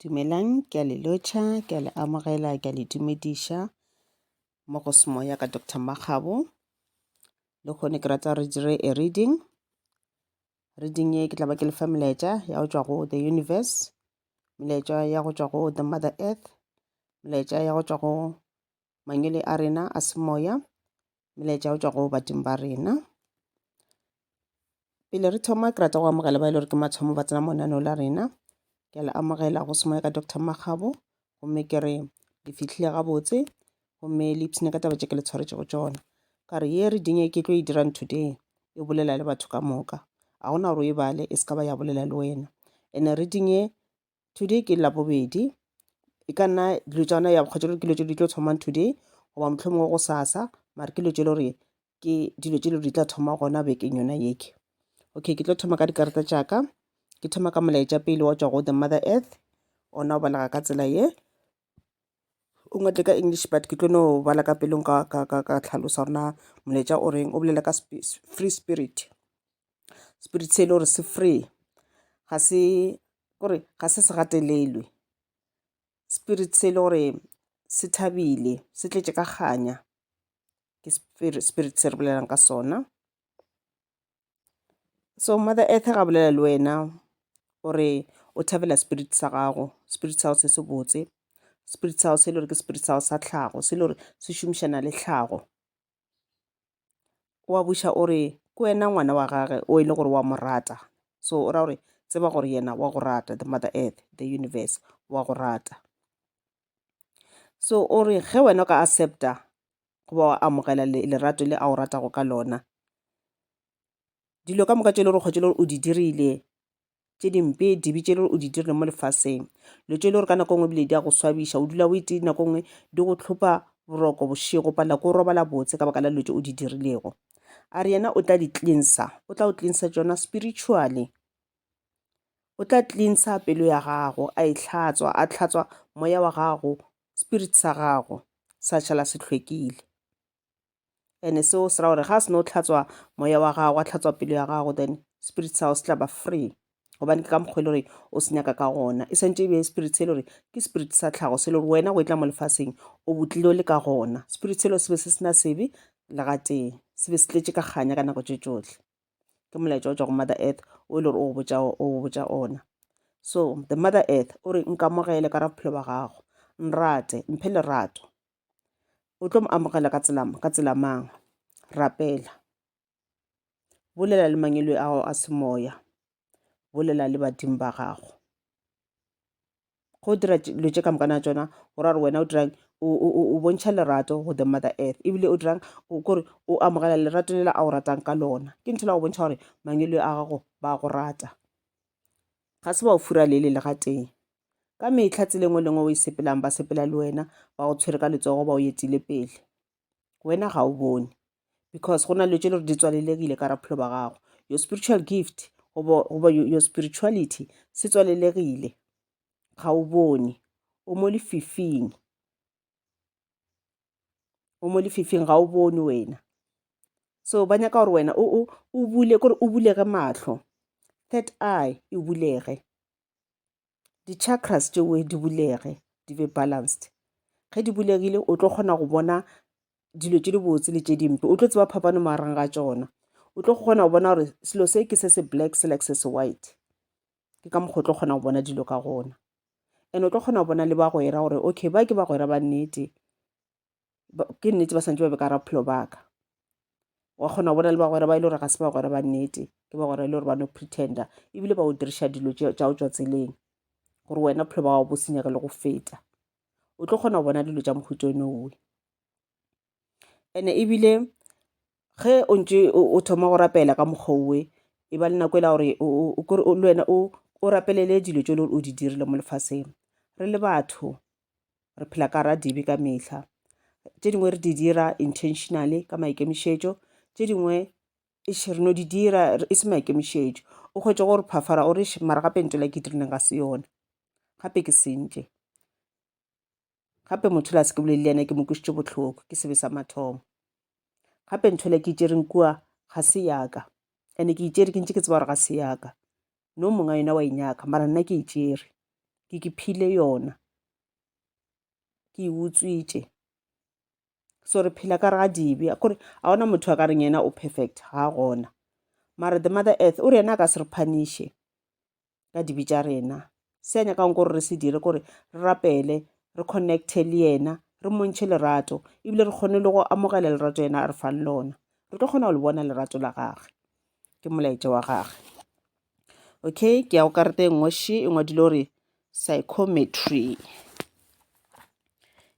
Dumelang, ke a le lotšha, ke a le amogela, ke a le dumediša mo go Semoya ka Doctor Makgabo. Lehono ke rata re dire a reading. Reading ye ke tla ba ke le fa melaetša ya go tšwa go the universe, melaetša ya go tšwa go the mother earth, melaetša ya go tšwa go mangwele a rena a semoya, melaetša ya go tšwa go badimo ba rena. Pele re thoma ke rata go amogela ba e le gore ke mathomo ba tsena monaneo la rena. Ke a le amogela go Semoya ka Doctor Makgabo gomme ke re le fihlile gabotse gomme le ipshine ka taba tše ke le tshwaretšego tšona. Ka re ye reading e ke tlo e dirang today e bolela le batho ka moka. Ga gona gore o e bale e se ka ba ya bolela le wena. And-e reading ye today ke Labobedi e ka nna dilo tša gona ya kgotsa ke dilo tše di tlo thomang today goba mohlomongwe gosasa mare ke dilo tše e le gore ke dilo tše le di tla thoma gona bekeng yona yeke. Okay, ke tlo thoma ka dikarata tša ka. Ke thoma ka molaetša pele wa tšwa go the mother earth ona o balega ka tsela ye. O ngwadile ka English but ke tlo no bala ka pelong ka ka ka ka tlhalosa gore na molaetša o reng. O bolela ka free spirit. Spirit se e le gore se free ga se kore ga se se gatelelwe. Spirit se e le gore se thabile se tletše ka kganya. Ke spirit se re bolelang ka sona. So mother earth ga bolela le wena o re o thabela spirit sa gago, spirit sa gago se se botse, spirit sa gago se e le gore ke spirit sa gago sa tlhago, se e le gore se šomišana le tlhago. O a buša o re ke wena ngwana wa gage o e le gore wa mo rata. So o ra gore tseba gore yena wa go rata, the mother earth, the universe wa go rata. So o re ge wena o ka accepta goba wa amogela lerato le a o ratago ka lona, dilo ka moka tše e le gore kgotsa le gore o di dirile tše dimpe, dibe tše e le gore o di dirile mo lefaseng, dilo tše e le gore ka nako e nngwe ebile di a go swabiša, o dula o ite nako e nngwe di go hlopa boroko bošego, o palelwa ke go robala botse ka baka la dilo tše o di dirilego. A re yena o tla di cleanser, o tla go cleanser tšona spiritually. O tla cleanser pelo ya gago, a e hlatswa, a hlatswa moya wa gago, spirit sa gago sa šala se hlwekile. And seo se ra gore ga a seno hlatswa moya wa gago, a hlatswa pelo ya gago, then spirit sa gago se tla ba free. Gobane ke ka mokgwa e le gore o se nyaka ka gona. E swantše e be spirit se e le gore ke spirit sa tlhago, se e le gore wena go e tla mo lefaseng o bo tlile o le ka gona. Spirit selo se be se se na sebe le gatee, se be se tletše ka kganya ka nako tše tšohle. Ke molaetša o tšwa go mother earth o e le gore o go botša o go botša ona. So the mother earth o re nkamogele ka ra bophelo ba gago, nrate, mphe lerato. O tlo mo amogela ka tsela ka tsela mang? Rapela, bolela le mangwele ao a semoya, bolela le badimo ba gago. Go dira dilo tše ka moka na tšona go ra gore wena o dirang o bontšha lerato go the mother earth ebile o dirang kore o amogela lerato lela a o ratang ka lona. Ke ntho la go bontšha gore mangwele a gago ba go rata, ga se ba o furalele le gatee. Ka mehla tsela e nngwe le nngwe o e sepelang ba sepela le wena, ba go tshwere ka letsogo ba o etile pele. Wena ga o bone because go na le dilo tše le gore di tswalelegile ka bophelo ba gago. Your spiritual gift goba your spirituality se tswalelegile, ga o bone, o mo lefifing, o mo lefifing ga o bone wena. So ba nyaka gore wena o o bule kore o bulege mahlo, third eye e bulege. Di-chakras tšeo di bulege, di be balanced. Ge di bulegile o tlo kgona go bona dilo tše dibotse le tše dimpe, o tlo tseba phapano magareng ga tšona. O tlo kgona go bona gore selo se ke se se black sela ke se se white. Ke ka mokgwa o tlo kgona go bona dilo ka gona. And o tlo kgona go bona le bagwera gore okay ba ke bagwera ba nnete, ke nnete ba santse ba be ka gare ga bophelo ba ka. Wa kgona go bona le bagwera ba e le gore ga se bagwera ba nnete, ke bagwera e le gore ba no pretender ebile ba o diriša dilo tša go tšwa tseleng gore wena bophelo ba gago bo senyege le go feta. O tlo kgona go bona dilo tša mohuta onowe. And-e ebile ge o ntše o thoma go rapela ka mokgwa owe, e ba le nako e la gore le wena o rapelele dilo tše e le gore o di dirile mo lefaseng. Re le batho re phela ka gara dibe ka mehla. Tše dingwe re di dira intentionally ka maikemišetšo, tše dingwe eish re no di dira e se maikemišetšo. O hwetše gore phafara o re eish mara gape ntho yela ke e dirileng ga se yona, gape ke sentše. Gape motho yola a se ke bolele le yena ke mo kwešitše bohloko, ke sebe sa mathomo. Gape ntho yela ke e tšereng kua ga se ya ka, and-e ke e tšere ke ntše ke tseba gore ga se ya ka. No monga yona wa e nyaka mara nna ke e tšere. Ke ke phile yona. Ke e utswitše. So re phela ka re ga dibe. Kore ga gona motho a ka reng yena o perfect, ga a gona. Mara the mother earth o re yena a ka se re punish-e ka dibe tša rena. Se a nyakang gore re se dire kore re rapele, re connect-e le yena, re mmontšhe lerato ebile re kgone le go amogela lerato yena a re fang lona. Re tlo kgona go le bona lerato la gage. Ke molaetša wa gage. Okay, ke ya go karata e nngwe še e ngwadile gore psychometry.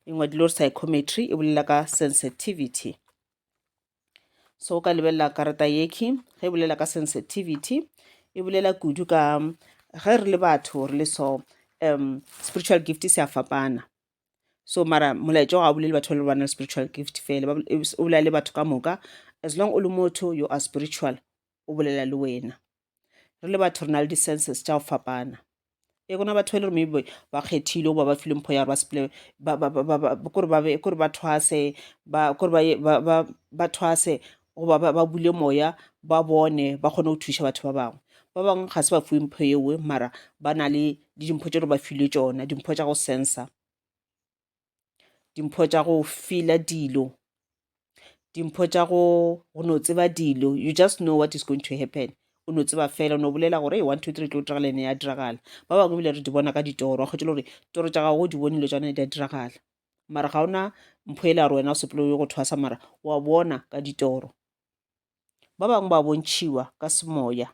E ngwadile gore psychometry e bolela ka sensitivity. So o ka lebelela karata yekhi ge e bolela ka sensitivity e bolela kudu ka ge re le batho re le so um spiritual gift se a fapana. So mara molaetša ga o bolele batho ba le ba na le spiritual gift fela, o bolela le batho ka moka. As long o le motho you are spiritual o bolela le wena. Re le batho re na le di-senses tša go fapana. E gona batho ba e le gore maybe ba kgethilwe goba ba filwe mpho ya gore ba sepele kore ba be kore ba thwase ba kore ba ye ba ba ba thwase goba ba ba bule moya ba bone ba kgone go thuša batho ba bangwe. Ba bangwe ga se ba fiwe mpho yeo mara ba na le dimpho tše gore ba filwe tšona, dimpho tša go sensa, dimpho tša go feela dilo. Dimpho tša go go no tseba dilo, you just know what is going to happen. O no tseba fela, o no bolela gore one, two, three tlo diragala ene ya diragala. Ba bangwe ebile re di bona ka ditoro, wa hwetša e le gore toro tša gago o di bone dilo tša gona di a diragala. Mara ga ona mpho ela ya gore wena o sepele o ye go thwasa mara wa bona ka ditoro. Ba bangwe ba bontšhiwa ka semoya.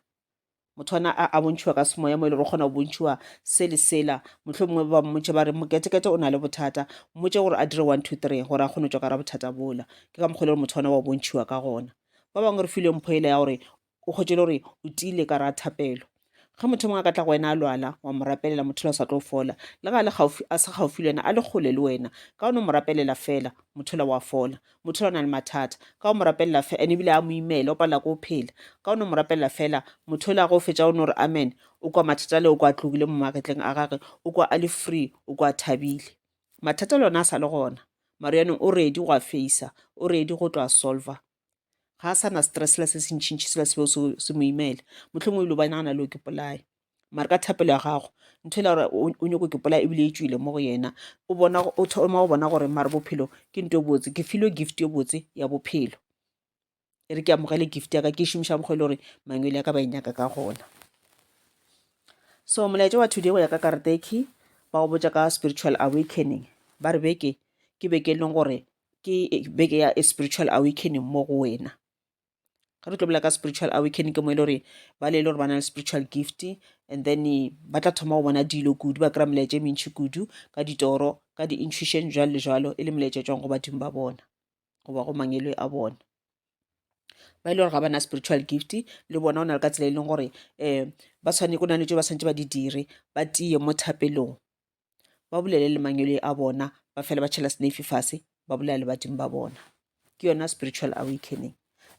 Motho ona a, a bontšhiwa ka semoya mo e le gore o kgona go bontšhiwa se le sela. Mohlomongwe ba mmotše ba re moketekete o na le bothata, mmotše gore a dire 1, 2, 3 gore a kgone go tšwa ka gare ga bothata bola. Ke ka mokgwa e le gore motho ona wa bontšhiwa ka gona. Ba bangwe re filwe mpho ela ya gore o hwetše e le gore o tiile ka gare ga thapelo. Ge motho mongwe a ka tla go wena a lwala, wa mo rapelela, motho yola o sa tlo fola. Le ge a le kgaufsi, a se kgaufsi le wena, a le kgole le wena, ka o no mo rapelela fela, motho yola wa fola. Motho yola o na le mathata, ka o mo rapelela fela, and ebile a mo imela, o palela ke go phela. Ka o no mo rapelela fela, motho yola ge o fetša o no re amen, o kwa mathata ale o kwa a tlogile mo magetleng a gage, o kwa a le free, o kwa a thabile. Mathata le ona a sa le gona, mara bjanong o ready go a facer, o ready go tlo a solver. Ga a sa na stress sela se se ntšintši sela se bego se se mo imela. Mohlomongwe ebile o ba nagana le go ke polaya. Mara ka thapelo ya gago, ntho e la gore o nyako ke polaya ebile e tšwile mo go yena. O bona o thoma go bona gore mara bophelo ke ntho e botse, ke filwe gift e botse ya bophelo. E re ke amogele gift ya ka ke e šomiša mokgwa e le gore mangwele a ka ba e nyaka ka gona. So molaetša wa today go ya ka karata e key ba go botša ka spiritual awakening. Ba re beke ke beke e leng gore ke beke ya a spiritual awakening mo go wena. Ge re tlo bolela ka spiritual awakening ke mo e le gore ba le e le gore ba na le spiritual gift and then ba tla thoma go bona dilo kudu, ba kry-a melaetša e mentši kudu ka ditoro, ka di-intuition jwalo le jwalo, e le melaetša e tšwang go badimo ba bona goba go mangwele a bona. Ba e le gore ga ba na spiritual gift le bona go na le ka tsela e leng gore um ba tshwane, go na le tše ba tshwanetse ba di dire, ba tie mo thapelong. Ba bolele le mangwele a bona, ba fele ba tšhela seneifi fase, ba bolela le badimo ba bona. Ke yona spiritual awakening.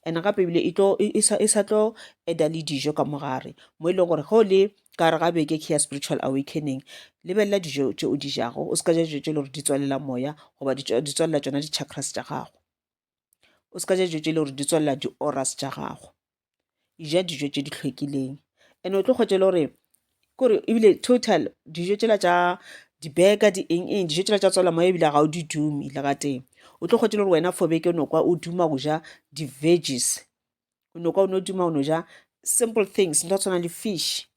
And gape ebile e tlo e, e sa, e sa tlo eda le dijo ka mogare mo e leng gore ge o le ka gare ga beke ke ya spiritual awakening, lebelela dijo tše o di jago, o se ka ja dijo tše e le gore di tswalela moya goba di tswalela tšona di-chakras tša gago. O se ka ja dijo tše e le gore di tswalela di-auras tša gago. Eja dijo tše di hlwekileng. And o tlo hwetša e le gore kore ebile total dijo tšela tša di-burger di eng eng dijo tšela tša tswala moya ebile ga o di dume le gatee. O tlo hwetša e le gore wena for beke o no kwa o duma go ja di-veggies. O no kwa o no duma o no ja simple things ntho ya go tshwana le fish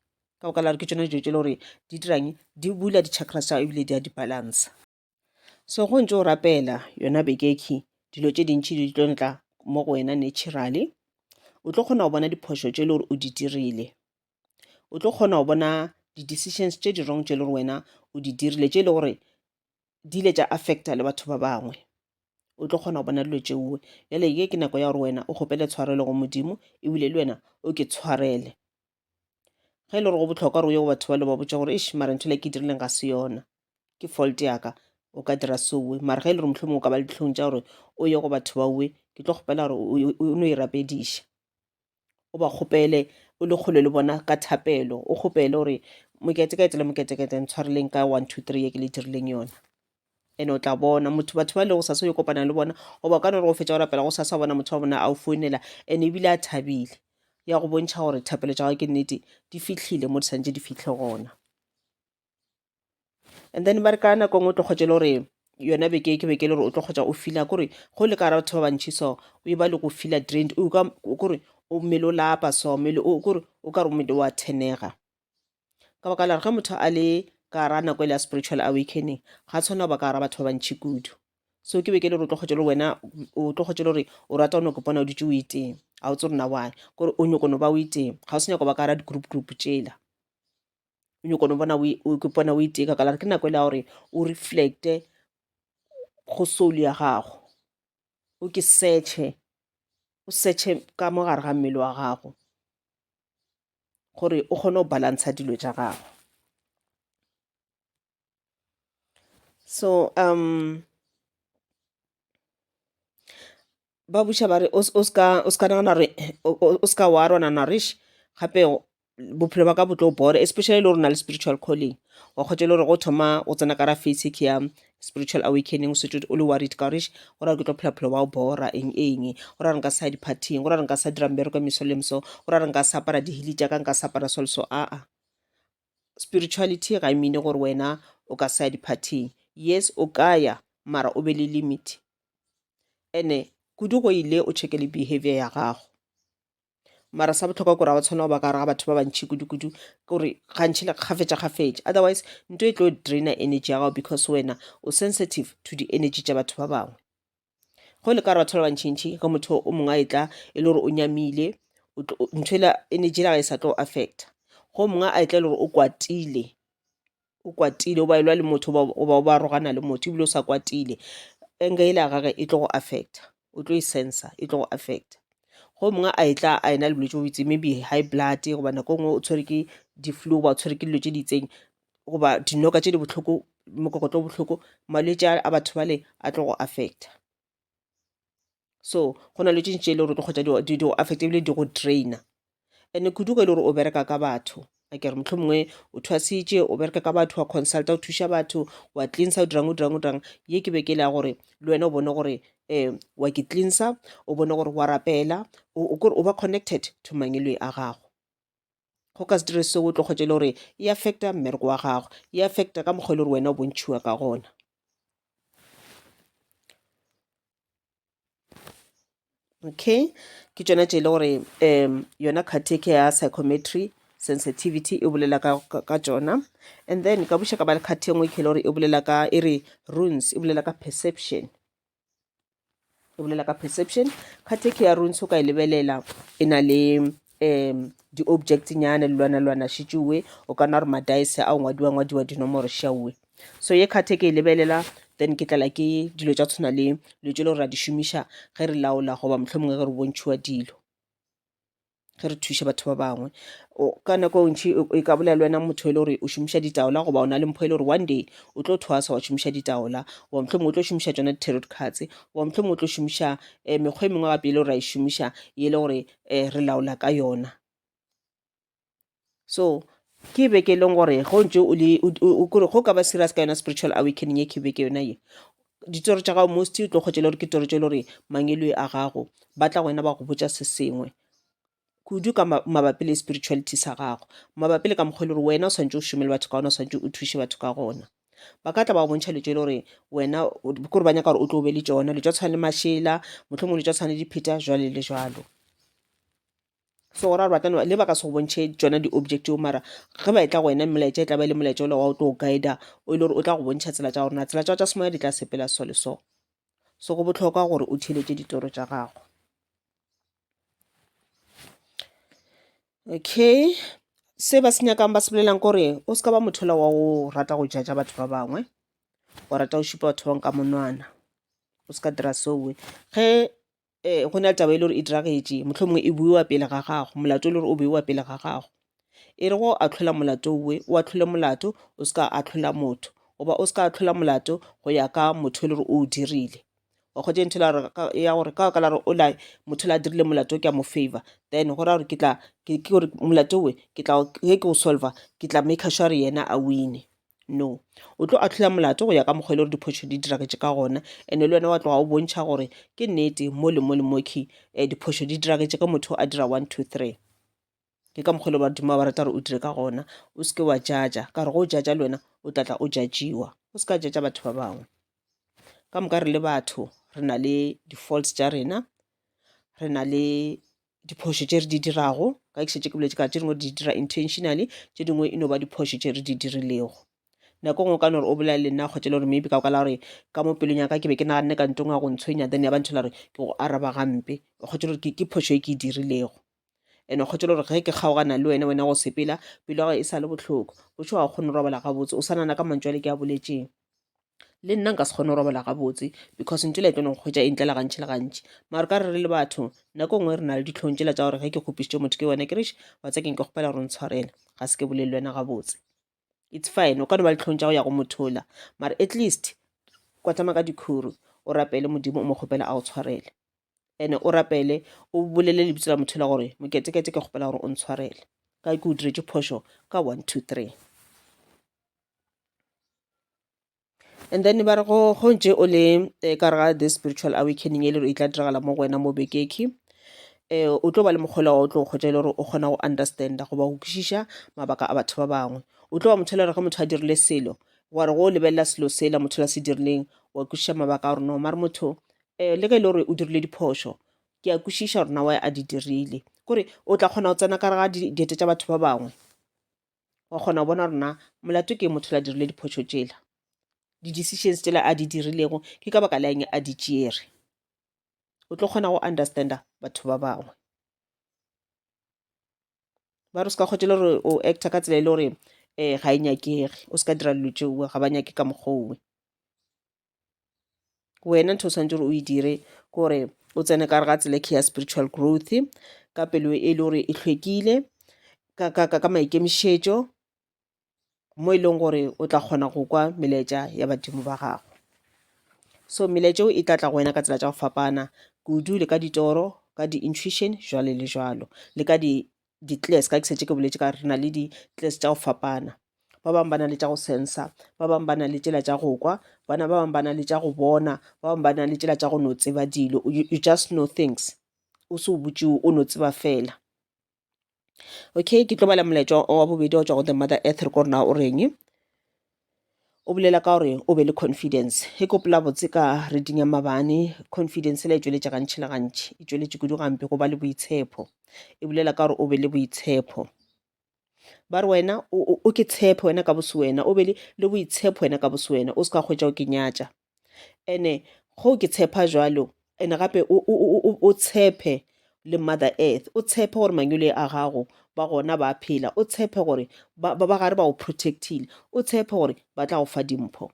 ka baka la gore ke tšona dijo tše e le gore di dirang di bula di-chakras tša gago ebile di a di balance. So go ntše o rapela yona beke e dilo tše dintši di tlo tla mo go wena naturally. O tlo kgona go bona diphošo tše e le gore o di dirile. O tlo kgona go bona di-decisions tše di wrong tše e le gore wena o di dirile tše e le gore di ile tša affecta le batho ba bangwe. O tlo kgona go bona dilo tšeo. Bjale ye ke nako ya gore wena o kgopele tshwarelo go Modimo ebile le wena o ke tshwarele. Ge e le gore go bohlokwa gore o ye go batho ba le ba botša gore eish mara ntho le ke dirileng ga se yona, ke fault ya ka, o ka dira sowe. Mara ge e le gore mohlomongwe o ka ba le dihlong tša gore o ye go batho ba owe, ke tlo kgopela gore o no e rapediša. O ba kgopele o le kgole le bona ka thapelo, o kgopele gore moketekete le moketekete ntshwareleng ka 1 2 3 ye ke le dirileng yona. And o tla bona motho batho ba lego sasa o yo kopana le bona goba o ka no re go fetša go rapela go sasa bona motho wa bona a o founela and ebile a thabile ya go bontšha gore thapelo tša gago ke nnete di fihlile mo di santše di fihle gona. And then ba re ka nako e nngwe o tlo kgwetša e le gore yona beke ke beke e le gore o tlo kgwetša o feela kore go le ka gara batho ba bantši so o e ba le go feela drained o ka kore o mmele o lapa so mmele o kore o ka re mmele wa thenega. Ka baka la gore ge motho a le ka gara nako e le ya spiritual awakening ga tshwanela go ba ka gara batho ba bantši kudu. So ke beke e le gore o tlo kgwetša e le gore wena o tlo kgwetša e le gore o rata go no kopana o dutše o itee ga o tsebe gore na why kore o nyako no ba o itee ga o sa nyaka go ba ka gara di-group group tšela. O nyako no bona o ipona o itee ka baka la gore ke nako e le ya gore o reflect-e go soul ya gago o ke search-e o search-e ka mo gare ga mmele wa gago gore o kgone go balantsha dilo tša gago. So um ba buša ba re o ska o ska nagana gore o ska wa rona na rish gape bophelo ba ka bo tlo bora especially le gore o na le spiritual calling wa kgotsa e le gore go thoma o tsena ka ra phase ke ya spiritual awakening o setse o le worried ka gore go ra ke tlo phela bophelo ba go bora eng eng go ra re nka sa ya di-party-ing go ra re nka sa dira mmereko meso le meso go ra re nka sa apara dihili tša ka nka sa apara so le so aa spirituality ga e mean gore wena o ka sa ya di-party-ing yes o ka ya mara o be le limit ene kudu go ile o checke le behavior ya gago mara sa bohlokwa kore ga wa tshwanela go ba ka gare ga batho ba bantšhi kudu-kudu kore gantšhi le kgafetša-kgafetša otherwise nto e tlo draina energy ya gago because wena o sensitive to di-energy tša batho ba bangwe go le ka re batho ba bantšhintšhi ge motho o mongwe a etla e le gore o nyamile ntho ela energy ela ga e sa tlo affecta go mongwe a etla e le gore o kwatile o kwatile o ba elwa le motho goba o ba rogana le motho ebile o sa kwatile anger ela ya gage e tlo go affecta o tlo e sensa e tlo go affecta go mongwe a etla a ena le bolwetse bo itseng maybe high blood goba nako e nngwe o tshwere ke di-flu goba o tshwere ke dilo tše di itseng goba dinoka tše di bohloko mokokotlo o bohloko malwetši a batho bale a tlo go affecta so go na le tše ntši e le gore o tlo kgwetša di go affecta ebile di go draina and-e kudu ge e le gore o bereka ka batho a ke re mohlomongwe o thwasitše o bereka ka batho wa consulta o thuša batho wa cleansa o dirang o dirang o dirang ye ke be ke le ya gore le wena o bone gore um wa ke cleansa o bone gore wa rapela o ba connected to mangeloi a gago go ka se dire seo o tlo kgwetša e le gore e affecta mmereko wa gago e affecta ka mokgwa e le gore wena o bontšhiwa ka gona okay ke tšona tše e le gore um yona khatheke ya psychometry sensitivity e bolela ka, ka, ka tšona and then ka buša ka ba le khathe e nngwe ke le gore e bolela ka e re runes e bolela ka perception e bolela ka perception khatheke ya runes o ka e lebelela e na le um di-object nyana lwanalwana šetšewe o ka na gore madice a ngwadiwa ngwadiwa dinomoro šaowe so ye khathe ke e lebelela then ke tlala ke dilo tša tshwana le dilo tše le gore ra di šomiša ge re laola goba mohlomongwe ge re bontšhiwa dilo ge re thuša batho ba bangwe ka nako e ntši e ka bolela le wena motho e le gore o šomiša ditaola goba o na le mpho e le gore one day o tlo thwasa wa šomiša ditaola goba mohlomongwe o tlo šomiša tšona di-tarot cards goba mohlomongwe o tlo šomiša um mekgwa e mengwe gape e le gore ra e šomiša e le gore um re laola ka yona So ke beke e leng gore ge o ntse o le kore go ka ba serious ka yona spiritual awakening ye ke beke yona ye ditoro tša gago most o tlo kgwetša le gore ke toro tše le gore mangeloi a gago ba tla go wena ba go botša se sengwe kudu ka mabapi le spirituality sa gago mabapi le ka mokgwa e le gore wena o swantse o šome le batho ka gona o swantse o thuše batho ka gona ba ka tla ba go bontšha dilo tše e le gore wena kore ba nyaka gore o tlo be le tšona dilo tša tshwana le mašela mohlomongwe dilo tša tshwana le dipheta jwale le jwalo. So go ra gore ba tla no le ba ka se go bontšhe tšona di-object tšeo mara ge ba etla go wena molaetša e tla ba e le molaetša ola wa go tlo go guida o e le gore o tla go bontšha tsela tša gore na tsela tša tša semoya di tla sepela so le so. So go bohlokwa gore o theeletše ditoro tša gago. Okay, se ba se nyakang ba se bolelang kore o se ka ba motho ola wa go rata go judge batho ba bangwe, wa rata go šupa batho ba bangwe ka monwana, o se ka dira seo. Ge um go na le taba e le gore e diragetše mohlomongwe e buiwa pele ga gago molato e le gore o beiwa pele ga gago e re go ahlola molato owe o ahlole molato o se ka ahlola motho goba o se ka ahlola molato go ya ka motho e le gore o o dirile wa kgotsa ntho ya gore ka baka la gore o la motho la dirile molato ke a mo favor then go raya gore ke tla ke gore molato owe ke tla ge ke o solver ke tla make sure yena a wine No. O tlo ahlola molato go ya ka mokgwa e le gore diphošo di diragetše ka gona and-e le wena wa tloga o bontšha gore ke nnete mo le mo le mo key um diphošo di diragetše ge motho a dira 1 2 3. Ke ka mokgwa e le gore badimo ba rata gore o dire ka gona. O se ke wa judge-a ka gore ge o judge-a le wena o tla tla o judge-iwa. O se ka judge-a batho ba bangwe. Ka moka re le batho re na le di-faults tša rena, re na le diphošo tše re di dirago. Ka ke šetše ke boletše ka tše dingwe re di dira intentionally, tše dingwe e no ba diphošo tše re di dirilego. Nako e nngwe o ka no re o bolela le nna kgotsa e le gore maybe ka baka la gore ka mo pelong ya ka ke be ke naganne ka ntho e nngwe ya go ntshwenya then ya ba ntho e le gore ke go araba gampe. O kgotsa e le gore ke phošo e ke e dirilego. And-e o kgotsa e le gore ge ke kgaogana le wena, wena go sepela pelo ya gago e sa le bohloko. Bošego ga o kgone go robala gabotse o sa nagana ka mantšu ale ke a boletšeng. Le nna nka se kgone go robala gabotse because ntho ela e tlo no nkhwetša e ntlela gantši le gantši. Mara ka re re le batho nako e nngwe re na le dihlong tšela tša gore ge ke kgopišitše motho ke wena ke re eish wa tseba keng ke kgopela gore o ntshwarele ga se ke bolele le wena gabotse. It's fine o ka no ba le dihlong tša go ya go motho ola mara at least kwatama ka dikhuru o rapele Modimo o mo kgopele a go tshwarele. And-e o rapele o bolele lebitso la motho ola gore moketekete ke kgopela gore o ntshwarele ka ke o diretše phošo ka 1 2 3. And then ba re go go ntše o le eh, ka gare ga this spiritual awakening e le gore e tla diragala mo go wena mo bekekhi um o tlo ba le mokgwa wa o tlo kgotsa e le gore o kgona go understanda goba go kwešiša mabaka a batho ba bangwe. O tlo ba motho e le gore ge motho a dirile selo wa re go o lebelela selo sela motho la se dirileng wa kwešiša mabaka a gore no mare motho um le ge e le gore o dirile diphošo ke a kwešiša gore na why a di dirile. Kore o tla kgona go tsena ka gare ga diete tša batho ba bangwe. Wa kgona go bona gore na molato ke motho la dirile diphošo tšela, di-decisions tšela a di dirilego ke ka baka la eng a di tšere. O tlo kgona go understanda batho ba bangwe. Ba re o se ka kgotša le gore o actor ka tsela e le gore um ga e nyakege, o se ka dira dilo tšeo ga ba nyake ka mokgwa owe. Wena ntho o swanetše gore o e dire ke gore o tsene ka gare ga tsela ya spiritual growth ka pelo e le gore e hlwekile, ka maikemišetšo mo e leng gore o tla kgona go kwa melaetša ya badimo ba gago. So melaetša eo e tla tla go wena ka tsela tša go fapana kudu le ka ditoro, ka di-intuition jwalo le jwalo, le ka di-class ka ke šetše ke boletše ka re na le di-class tša go fapana. Ba bangwe ba na le tša go sensa, ba bangwe ba na le tšela tša go kwa, bana ba bangwe ba na le tša go bona, ba bangwe ba na le tšela tša go no tseba dilo. You just know things o se o botšiwe, o no tseba fela. Okay, ke tlo bala molaetša wa bobedi wa tšwa go The Mother Earth re ko rena o reng. O bolela ka gore o be le confidence. Ge ke gopola botse ka reading ya mabane, confidence ela e tšweletša gantši le gantši, e tšweletše kudu gampe go ba le boitshepo. E bolela ka gore o be le boitshepo. Ba re wena o ke tshepe wena ka bosewena, o be le boitshepo wena ka bosewena, o se ka hwetša o ke nyatša. Ene go ke tshepa jwalo, ene gape o tshepe le Mother Earth, o tshepe gore mangwele a gago ba gona ba phela, o tshepe gore ba ba gare ba go protect-ile, o tshepe gore ba tla go fa dimpho.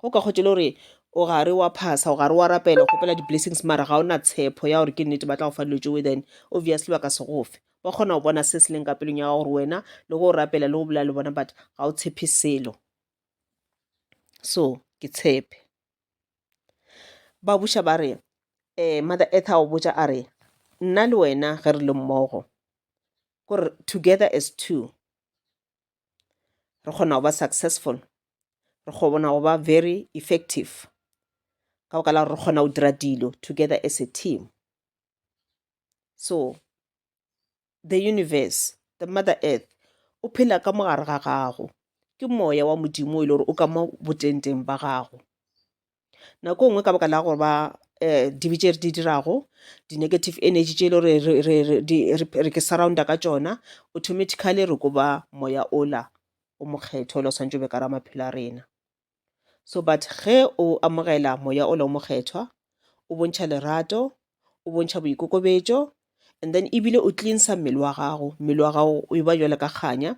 Go ka kgotša le gore o gare wa phasa, o gare wa rapela, o kgopela di-blessings mara ga o na tshepo ya gore ke nnete ba tla go fa dilo tšeo then obviously ba ka se go fe. Ba kgona go bona se se leng ka pelong ya gago gore wena le go rapela le go bolela le bona but ga o tshepe selo. So ke tshepe. Ba buša ba re um Mother Earth a go botša a re nna le wena ge re le mmogo kore together as two re kgona go ba successful, re kgona go ba very effective ka baka la gore re kgona go dira dilo together as a team. So the universe, the mother earth, o phela ka mo gare ga gago. Ke moya wa Modimo e le gore o ka mo botengteng ba gago. Nako e nngwe ka baka la gore ba um dibe tše re di dirago, di-negative energy tše e le gore re ke surrounda ka tšona, automatically re ko ba moya ola o mokgethwa o le o swantše o be ka gare ga maphelo a rena. So but ge o amogela moya ola o mokgethwa, o bontšha lerato, o bontšha boikokobetšo, and then ebile o cleansa mmele wa gago, mmele wa gago o e ba jwalo ka kganya,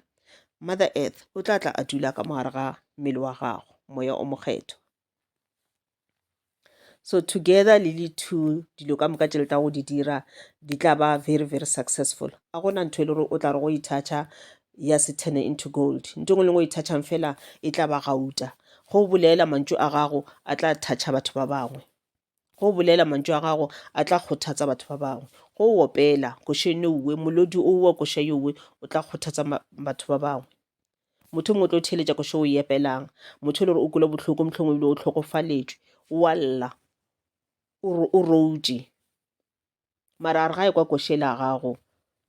Mother Earth o tla tla a dula ka mo gare ga mmele wa gago, moya o mokgethwa. So together le le two dilo ka moka tše le tla go di dira di tla ba very very successful. A gona ntho e le gore o tla re go ithatšha ya se turn into gold. Ntho e nngwe le nngwe o ithatšhang fela e tla ba gauta. Go bolela mantšu a gago a tla thatšha batho ba bangwe. Go bolela mantšu a gago a tla kgothatsa batho ba bangwe. Go opela koša eno uwe, molodi o wa koša yo uwe o tla kgothatsa batho ba bangwe. Motho o mongwe o tlo theeletša koša o e epelang. Motho e le gore o kwele bohloko mohlomongwe ebile o hlokofaletšwe, o a lla, o routše. Mara a re ga e kwa koša ela ya gago,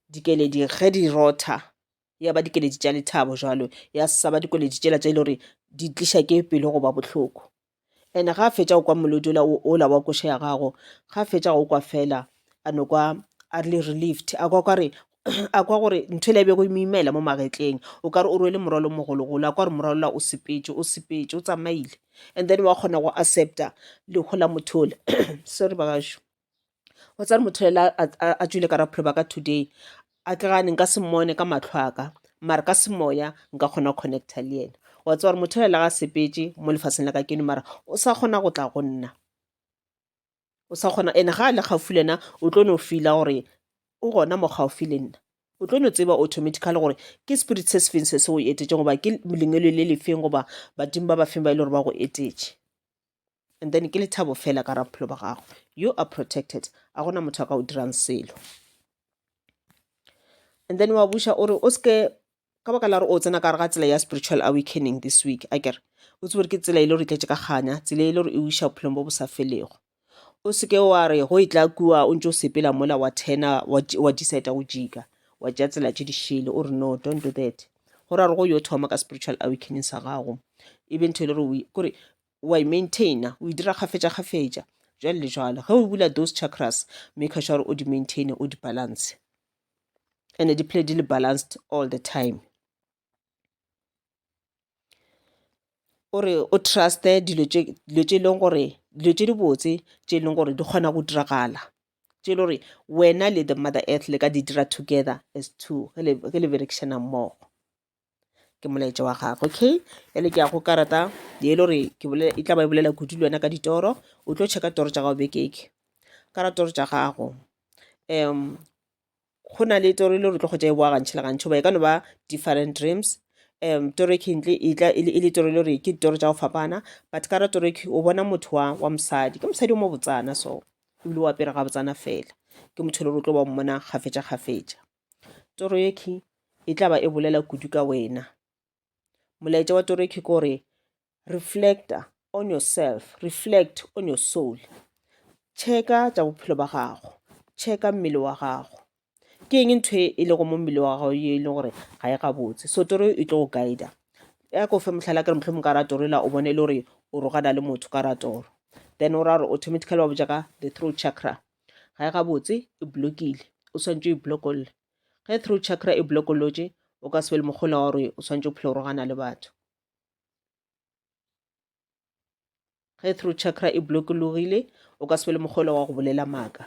dikeledi ge di rotha. Ya ba dikeledi tša lethabo jwalo, ya sa ba dikeledi tšela tše e le gore di tliša ke pelo go ba bohloko. And-e ga a fetša go kwa molodi ola ola wa koša ya gago, ga a fetša go kwa fela a no kwa a le relieved, a kwa o kare a kwa gore ntho e la e bego e mo imela mo magetleng, o kare o rwele morwalo o mogologolo, a kwa gore morwalo ola o sepetše, o sepetše, o tsamaile. And then wa kgona go accepta lehu la motho ola. Sorry bagaešo. Wa tseba gore motho ela a tšwele ka bophelo ba ka today, a ke gane nka se mmone ka mahlo a ka, mara ka semoya nka kgona go connect-a le yena. Wa tseba gore motho ela ga a sepetše mo lefaseng la kajeno mara o sa kgona go tla go nna. O sa kgona and ga a le kgaufsi le wena o tlo no feel-a gore o gona mo kgaufsi le nna. O tlo no tseba automatically gore ke spirit se se feng se se go etetšeng goba ke lengwelo le le feng goba badimo ba ba feng ba e le gore ba go etetše. And then ke lethabo fela ka ra bophelo ba gago. You are protected. A gona motho a ka o dirang selo. And then wa buša o re o seke ka baka la gore o tsena ka gare ga tsela ya spiritual awakening this week a kere o tsebe gore ke tsela e le gore e tletše ka kganya tsela e le gore e o iša bophelong bo bo sa felego o seke wa re go e tla kua o ntse o sepela mola wa turna wa decide go jika wa tšea tsela tše di šele o re no don't do that go ra gore go yo thoma ka spiritual awakening sa gago e be ntho e le gore kore wa e maintaina o e dira kgafetša-kgafetša jwale le jwalo ge o bula those chakras make sure o di maintaine o di balance and di phele di le balanced all the time o re o truste dilo tše dilo tše e leng gore dilo tše dibotse tše e leng gore di kgona go diragala tše e le gore wena le the mother earth le ka di dira together as two ge le berekišana mmogo. Ke molaetša wa gagwe. Okay, bjale ke ya go karata ye e le gore ke bolela e tla ba e bolela kudu le wena ka ditoro. O tlo checka toro tša gago beke eke. Ka ra toro tša gago. Um go na le toro e le gore o tlo kgotsa e boa gantši le gantši goba e ka no ba different dreams. Um toro e ntle e tla e le toro e le gore ke ditoro tša go fapana but ka ra toro e o bona motho wa wa mosadi ke mosadi o mo botsana so ebile o apere ga botsana fela ke motho e le gore o tlo ba mmona kgafetša kgafetša. Toro ye key e tla ba e bolela kudu ka wena. Molaetša wa toro ye key ke gore reflecta on yourself, reflect on your soul. Checka tša bophelo ba gago, checka mmele wa gago. Ke eng ntho e e lego mo mmele wa gago ye e leng gore ga e gabotse. So toro e tlo go guida. Ya ko fe mohlala ke re mohlomong ka ra toro ela o bone e le gore o rogana le motho ka ra toro. Then o ra gore automatically wa botša ka the throat chakra. Ga e gabotse, e blokile. O swanetše o e blokolle. Ge throat chakra e blokolotše, o ka se be le mokgola wa gore o swanetše o phele o rogana le batho. Ge throat chakra e blokologile, o ka se be le mokgola wa go bolela maaka.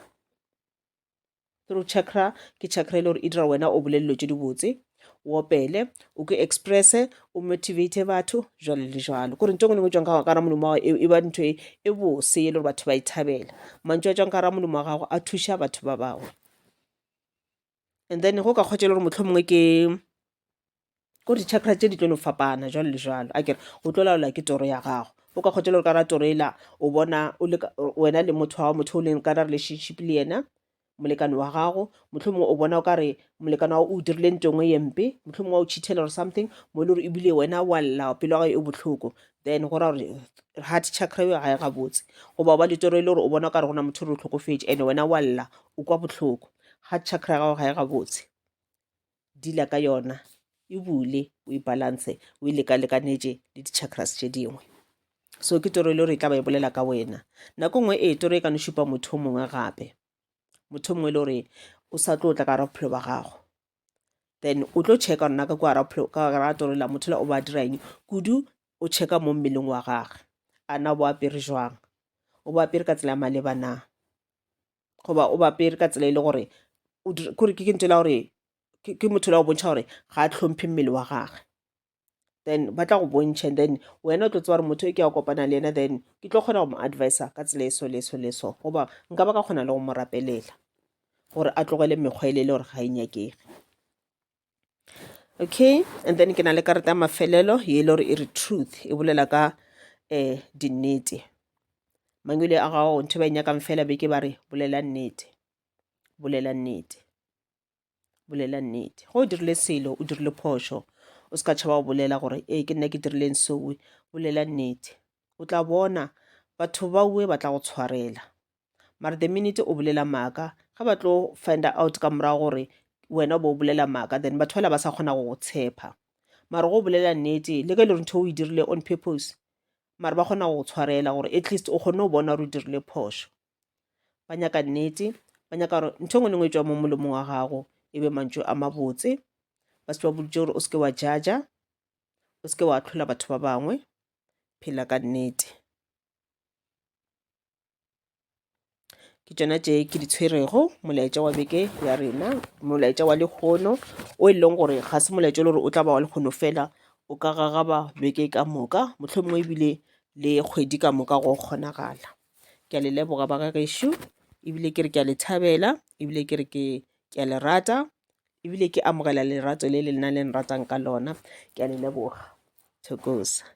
Throat chakra ke chakra e le gore e dira wena o bolele dilo tše dibotse, o opele, o ke expresse, o motivate batho, jwalo le jwalo. Kore ntho e nngwe le nngwe e tšwang ka gara molomo wa gago e ba ntho e bose e le gore batho ba e thabela. Mantšu a tšwang ka gara molomo wa gago a thuša batho ba bangwe. And then go ka kgotsa e le gore mohlomongwe ke ko di-chakra tše di tlo no fapana jwalo le jwalo a kere o tlo laolwa ke toro ya gago o ka kgotsa le gore ka ra toro ela o bona o le wena le motho wa motho o leng ka ra relationship le yena molekane wa gago mohlomongwe o bona o ka re molekane wa o dirile nto engwe ye mpe mohlomongwe wa o cheatela or something mo e le gore ebile wena wa lla pelo ya gago e bohloko then go ra gore heart chakra eo ga e gabotse goba o ba le toro e le gore o bona o ka re gona motho o re o hlokofetše and wena wa lla o kwa bohloko heart chakra ya gago ga e gabotse. Dila ka yona, e bule, o e balance, o e lekalekanetše le di-chakras tše dingwe. So ke toro e le gore e tla ba e bolela ka wena. Nako nngwe ee toro e ka no šupa motho o mongwe gape, motho o mongwe e le gore o sa tlo tla ka gare bophelo ba gago. Then o tlo checka gona ka kua gare ka gare ga toro la motho la o ba dira eng kudu, o checka mo mmeleng wa gage, a na o bo apere jwang, o bo apere ka tsela ya maleba na. Goba o ba apere ka tsela e le gore kore ke ntho e la gore ke motho la go bontšha gore ga a hlomphe mmele wa gage. Then ba tla go bontšha and then wena o tlo tseba gore motho e ke ya go kopana le yena then ke tlo kgona go mo advisa ka tsela e so le so le so goba nka ba ka kgona le go mo rapelela gore a tlogele mekgwa e le le gore ga e nyakege. Okay, and then ke na le karata ya mafelelo ye e le gore e re truth e bolela ka um dinnete. Mangwele a gago ntho ba e nyakang fela beke ba re bolela nnete, bolela nnete, bolela nnete. Ge o dirile selo o dirile phošo o se ka tšhaba go bolela gore ee ke nna ke dirileng seo, bolela nnete. O tla bona batho bawe ba tla go tshwarela. Mara the minute o bolela maaka ge ba tlo find out ka morago gore wena o bo o bolela maaka then batho bala ba sa kgona go go tshepa. Mara go bolela nnete le ge e le gore ntho o e dirile on purpose mara ba kgona go go tshwarela gore at least o kgonne go bona gore o dirile phošo. Ba nyaka nnete, ba nyaka gore ntho e nngwe le nngwe e tšwang mo molomong wa gago e be mantšu a mabotse. Ba se ba boditše gore o se ke wa judge-a, o se ke wa ahlola batho ba bangwe, phela ka nnete. Ke tšona tše ke di tshwerego molaetša wa beke ya rena, molaetša wa lehono o e leng gore ga se molaetša e le gore o tla ba wa lehono fela, o ka gagaba beke ka moka, mohlomongwe ebile le kgwedi ka moka go kgonagala. Ke a le leboga ba ga gešo, ebile ke re ke a le thabela, ebile ke re ke ke a le rata, ebile ke amogela lerato le le nna le nratang ka lona. Ke a le leboga. Thokoza.